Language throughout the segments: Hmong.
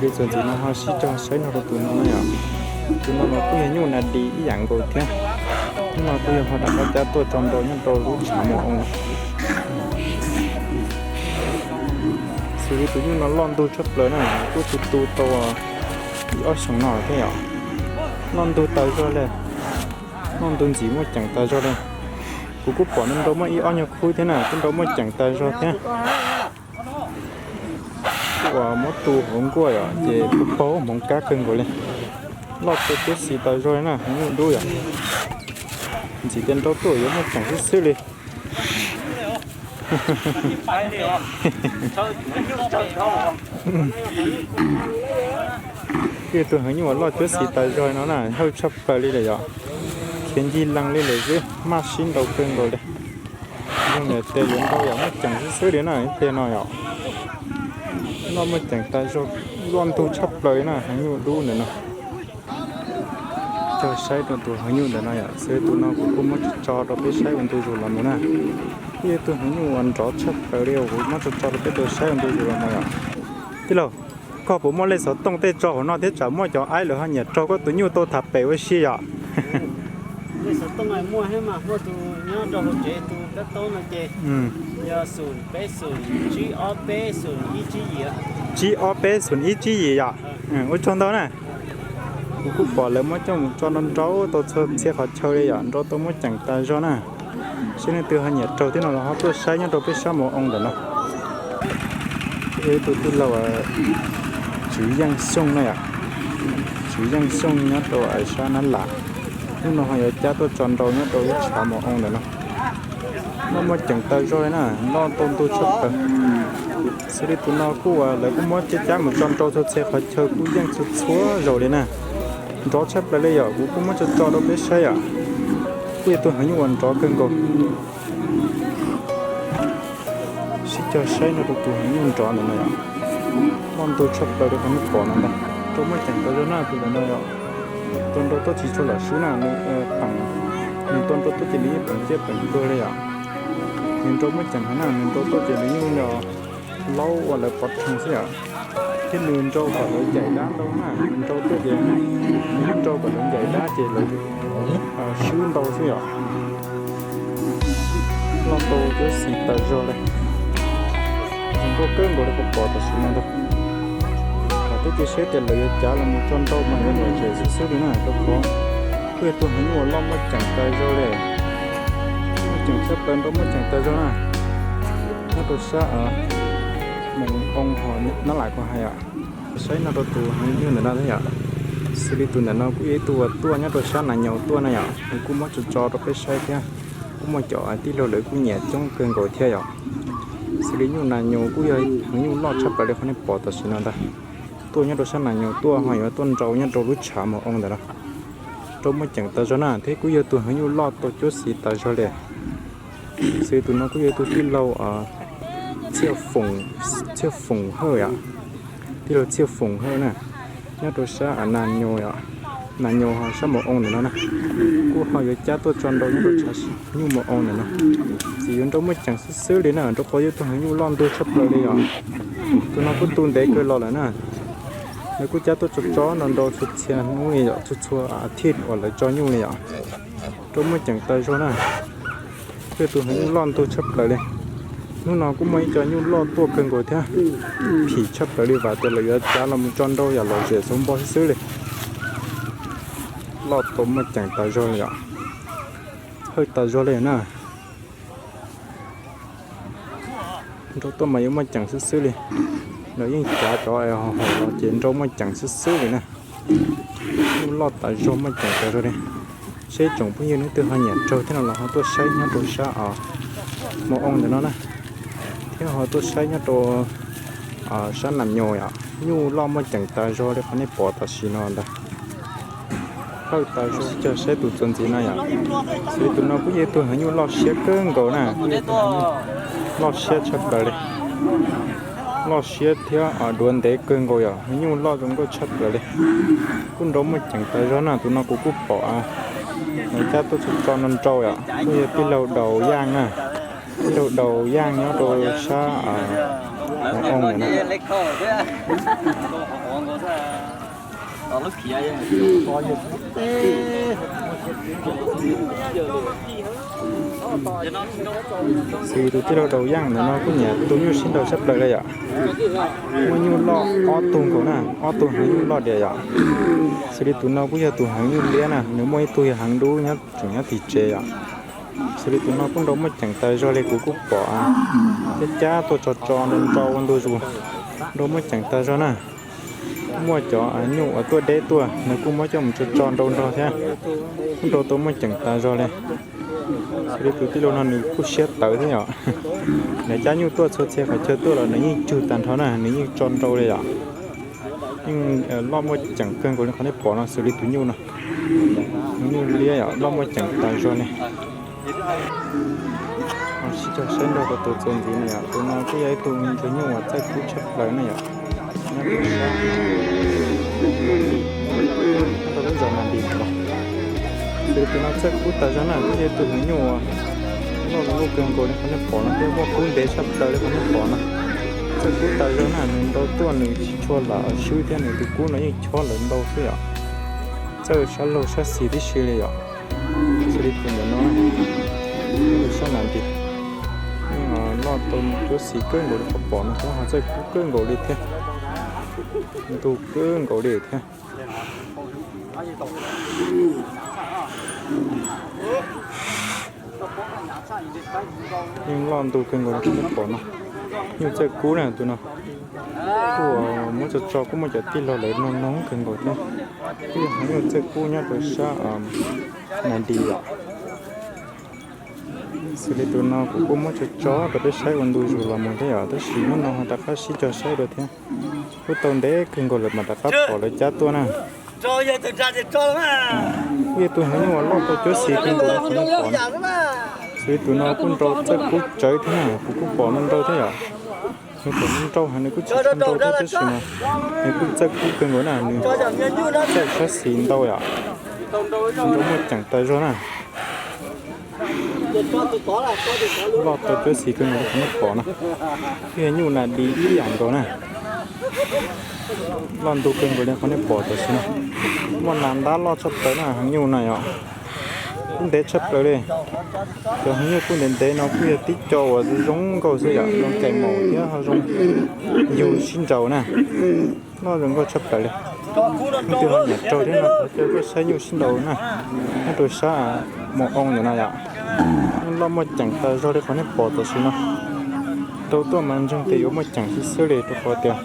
Li txuas ntxiv no ho sib cog saib no rau tus no na yom. Tus no los kuj yog nyuj nas dis ib yam nkaus thiab. Hnub no kuj yog ho rov qab cab tuaj tso nrau nyob rau lub tshav mus oo. Xws li tus nyuj no loj ntug tshaj plaws na, kuj tu tu tau ib ob xyoos no thiab yom. Loj ntug tas zog li, loj ntug ntxim muaj ceem tas zog li. Kuv kuj pom nrau muaj ib ob nyuag khub thiab na, kuj nrau muaj ceem tas zog thiab. Kuj uas muab tu hauv nkuaj yom, ces kuj paug hmoov kab kawg nkaus li. Loj tau cuab xis tas zog li na, heev nyuj dub yom. Ntxim tias nrau tuaj yuav muaj ceem xwb xwb li. Kuj yog tus heev nyuj uas loj cuab xis tas zog no na, hawj tshaj plaws li lawm yom. Khiav ncig lees li lawm xwb, maj sib nrau kawg nkaus li. Zoo niam tes yuav nrau yam muaj ceem xwb xwb li na, ib pliag no yom. Loj muaj ceem tas zog, loj ntug tshaj plaws li na, heev nyuj dub ntawm no. Cog saib rau tus heev nyuj ntawm no yom, xws li tus no kuv kuj muab tso tso rau peb saib ua ntu zus los mus na. Kuj yog tus heev nyuj uas nrov tshaj plaws li uas kuv muab tso tso rau peb tau saib ua ntu zus los mus yom. Tij laug, koj puas muaj lej xov tooj tej tso hauv no thiab tsam muaj cov aib lawv ho nyiam raug koj tus nyuj tau tham pem ua si yom? Lej xov tooj muaj thiab mas muaj tus nyob rau hauv tsev tus kab taub no ces yog xoom peb xoom tsib ob peb xoom ib tsib yim. Tsib ob peb xoom ib tsib yim yom. Ua tsaug ntau na. Kuv kuj pom lawv muab coj mus tso nrau nrau tau txhua txhia qhov chaw li yom, nrau tau muaj ceem tas zog na. Saib leej twg ho nyiam raug thiab no los ho tuaj saib nyob rau peb sab mus oo ntawm no. Ib tug tij laug Tswv Yeej Xyooj na yom, Tswv Yeej Xyooj nyob rau sab Nab Lam. Hnub no ho yuav cab tuaj tso nrau nyob rau lub tshav mus oo ntawm no. Loj muaj ceem tas zog li na, loj tau ntug tshaj plaws. Xws li tus no kuj uas lawv kuj muab cab cab mus tso nrau txhua txhia qhov chaw kuj yeej txhua txhua zaus li na. Nrov tshaj plaws li yom, kuv kuj muab tso tso rau peb saib yom. Kuj yog tus heev nyuj uas nrov kawg nkaus. Sib cog saib no rau tus heev nyuj nrov ntawm no yom. Loj ntug tshaj plaws li qhov nej pom no ntag. Nrau muaj ceem tas zog na tus ntawm no yom. Tus nrau tuaj tsis tshua lam swb na, nws peem, nws tus nrau tuaj ces nws yeej peem ciaj peem tuag li yom. Nws nrau muaj ceem heev na, nws nrau tuaj ces nws yeej yog laub uas lawv pov rhees xwb yom. Thiab nws nrau kom lawv ncaim dab ntau na, nws nrau tuaj ces nws yeej nrau kom lawv ncaim dab ces lawv swb ntau xwb yom. Loj tau cuab xis tas zog li. Zoo nkauj kawg nkaus li qhov pom tam sim no ntag. Vam thiab cia siab tias lawv yuav cav los mus tso nrau mas yuav lom zem xwb xwb li na, rau qhov kuj yog tus heev nyuj uas loj muaj ceem tas zog li. Muaj ceem tshaj plaws, nrau muaj ceem tas zog na. Nyob rau sab Moos Oo ho Nab Lam ko hais yom. Saib no rau tus heev nyuj ntawm no thiab yom. Xws li tus ntawm no kuj yog ib tug uas tuaj nyob rau sab Nas Nyaus tuaj na yom, nws kuj muab tso tso rau peb saib thiab. Kuj muaj cov tij laug lawv kuj nyiam coob kawg nkaus thiab yom. Xws li nyuj Nas Nyaus kuj yog heev nyuj loj tshaj plaws li qhov nej pom tam sim no ntag. Tuaj nyob rau sab Nas Nyaus tuaj ho yuav tuaj nrau nyob rau lub tshav Moos Oo ntawm no. Nrau muaj ceem tas zog na, thiab kuj yog tus heev nyuj loj tau cuab xis tas zog li. Xws li tus no kuj yog tus tij laug Txhiaj Foom, Txhiaj Foom Hawj yom. Tij laug Txhiaj Foom Hawj na, nyob rau sab Nas Nyaus, Nas Nyaus ho sab Moos Oo ntawm no na. Kuj ho yuav cab tuaj tso nrau nyob rau tshav nyuj Moos Oo ntawm no. Txawm yuav nrau muaj ceem xwb xwb li na, rau qhov yog tus heev nyuj loj ntug tshaj plaws li yom. Tus no kuj tu ntev kawg los lawm na. Lawv kuj cab tuaj tso tso nrau nrau txhua txhia hnub li yom, txhua txhua a thij uas lawv tso nyuj li yom. Nrau muaj ceem tas zog na. Kuj yog tus heev nyuj loj ntug tshaj plaws li. Hnub no kuj muaj ib co nyuj loj tuaj kawg nkaus thiab. Phim tshaj plaws li, vam tias lawv yuav cav los mus tso nrau yam lom zem xauv npo xwb xwb li. Loj tau muaj ceem tas zog li yom. Hawj tas zog li na. Nrau tuaj mas yuav muaj ceem xwb xwb li. Lawv yeej cav cov hauv los ces nrau muaj ceem xwb xwb li na. Nyuj loj tas zog muaj ceem tas zog li. Seb tsoom phooj ywg leej twg ho nyiam raug thiab no los ho tuaj saib nyob rau sab Moos Oo ntawm no na, thiab ho tuaj saib nyob rau sab Nas Nyaus yom. Nyuj loj muaj ceem tas zog li qhov nej pom tam sim no ntag. Hawj tas zog. Cog saib tus txuas ntxiv no yom. Xws li tus no kuj yog tus heev nyuj loj siab kawg nkaus na, kuj yog tus heev nyuj loj siab tshaj plaws li. Loj siab thiab duav ntev kawg nkaus yom, heev nyuj loj zoo nkauj tshaj plaws li. Kuj nrau muaj ceem tas zog na, tus no kuv kuj pom lawv cab tuaj tso tso nrau nrau yom, kuj yog tij laug Daus Yaj na. Tij laug Daus Yaj nyob rau sab Ntawm no xws li tus tij laug Daus Yeej ntawm no kuj nyiam tus nyuj sib nraus tshaj plaws li yom. Muaj nyuj loj ob tug nkaus na, ob tug heev nyuj loj diam yom. Xws li tus no kuj yog tus heev nyuj liab na, nws muaj ib tug yog heev dub nyob tseem nyob tim tsev yom. Xws li tus no kuj nrau muaj ceem tas zog li, kuv kuj pom cab cab tuaj tso tso nrau nrau ua ntu zus, nrau muaj ceem tas zog na. Muaj cov nyuj uas tuaj deb tuaj nws kuj muab coj mus tso tso nrau nrog thiab, kuj nrau tau muaj ceem tas zog li. Xws li tus tij laug no nws kuj siab tawv thiab yom. Nws cab nyuj tuaj txhua txhia qhov chaw tuaj los nws yeej cug tag nrho na, nws yeej tso nrau li yom. Yeej loj muaj ceem kawg nkaus li qhov nej pom no, xws li tus nyuj no, nyuj liab yom, loj muaj ceem tas zog li. Sib cog saib nrog rau tus txuas ntxiv no yom, tus no kuj yog ib tug ntsuag nyuj uas txawj kub tshaj plaws na yom. Nyob rau sab, nyob rau lub zos Nas Ntis no. Xws li tus no txawj kub tas zog na, kuj yog ib tug heev nyuj uas loj loj kawg nkaus li qhov nej pom no thiab, muaj kub ntev tshaj plaws li qhov nej pom no. Txawj kub tas zog na, nws nrau tuaj nws tsis tshua lam swb thiab, nws tus kub no yeej chob lawv ntau xwb yom. Txawj sab laug sab xis tib si li yom. Xws li tus ntawm no, sab Nas Ntis, yeej loj tau cuab xis kawg nkaus li qhov pom no thiab, ho txawj kub kawg nkaus li thiab, ntug kawg nkaus li thiab. Yeej loj ntug kawg nkaus li qhov nej pom no. Nyuj txawj kub na tus no. Kuj muab tso tso kuj muaj cov tij laug lawv noog noog kawg nkaus thiab. Kuj yog heev nyuj txawj kub nyob rau sab Nas Ntis yom. Xws li tus no kuv kuj muab tso tso rau peb saib ua ntu zus los mus thiab yom, tab sis hnub no ho rov qab sib cog saib dua thiab. Kuj tau ntev kawg nkaus lawm mas rov qab pom lawv cab tuaj na. Kuj yog tus heev nyuj uas loj tau cuab xis kawg nkaus li qhov nej pom no. Xws li tus no kuj nrau txawj kub tsawv thiab na, kuv kuj pom nrau nrau thiab yom. Nws pom nrau heev, nws kuj tsis tshua nrau thiab tab sis mas nws kuj txawj kub kawg nkaus na, nws txawj sab xis ntau yom. Nrau muaj ceem tas zog na. Loj tau cuab xis kawg nkaus li qhov nej pom no. Kuj yog nyuj Nas Ntis ib yam nkaus na. Loj ntug kawg nkaus li qhov nej pom tam sim no. Muaj nas ntab loj tshaj plaws na, heev nyuj na yom. Kub ntev tshaj plaws li. Cov heev nyuj kub ntev ntev no kuj yog tib co uas zoo nkauj xwb yom, zoo cais maum thiab ho zoo yug sib nraus na. Loj zoo nkauj tshaj plaws li. Leej twg ho nyiam raug thiab no thov caw tuaj saib nyuj sib nraus na, nyob rau sab Mus Oo ntawm no yom. Yeej loj muaj ceem tas zog li qhov nej pom tam sim no. Rau tuaj mas ntseeg tias yuav muaj ceem xwb xwb li rau qhov tias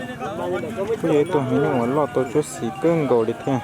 kuj yog ib tug heev nyuj uas loj tau cuab xis kawg nkaus li thiab.